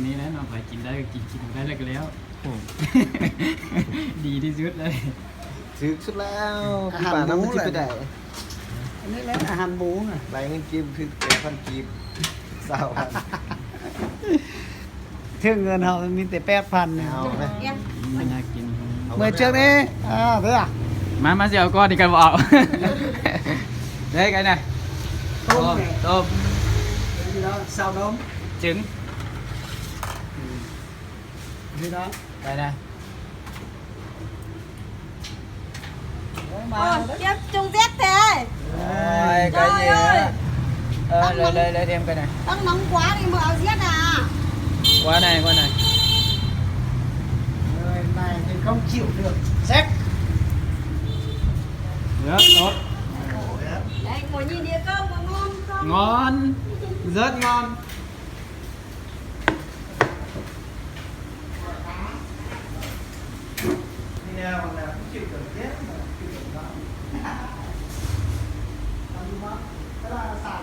ນີ້ແຫຼະເນາະ ໃຜກິນໄດ້ກໍກິນ ກິນບໍ່ໄດ້ແລ້ວກໍແລ້ວ. ອືມ ດີທີ່ສຸດເລີຍ. ຖືກສຸດແລ້ວ. ອາຫານໝູ ປີປານະ ມັນຊິໄປໄດ້. ອັນນີ້ແຫຼະອາຫານໝູນະ. ໄລ່ເງິນກີບຖືກແປດພັນກີບ ຊາວພັນ. ເຖິງເງິນເຮົາມີແຕ່ແປດພັນ. ເອົາເລີຍ. ອືມ ໜ້າກິນ. ເມື່ອຍເຈື່ອງນີ້ ອ່າ ເດີ. ມາ ມາຊິເອົາກ້ອນນີ້ກັນບໍ່ເອົາ. ເດ້ ໄກນະ. ຕົ້ມ ຕົ້ມ ນີ້ເນາະ ຊາວນົມ ຈຶ່ງ. ອືມ ນີ້ເນາະ ໄກນະ. ໂອ້ຍ ມາ ໂອ້ຍ ເຈັບ ຈົ່ງເຈັບແທ້. ໂອ້ຍ ໄກເດ. ເອີ ເລີຍ ເລີຍ ເລີຍ ທຽມກັນນະ. ຕັ້ງໜອງກວານີ້ ບໍ່ເອົາເສຍນະ. ກວາໄນ ກວາໄນ. ເອີຍ ນາຍເປັນຂອງຄິວເດີ. ເຊັກ ເລີຍ ຕົບ. ໄດ້ ໂອ້ຍ ນີ້ດຽວກໍງອນ ງອນ ເສີດງອນ. ນີ້ແຫຼະ ມັນແຫຼະ ຄິດກັນເດ້ ຄິດກັນເນາະ. ອັນນີ້ມາ ເວລາສາມ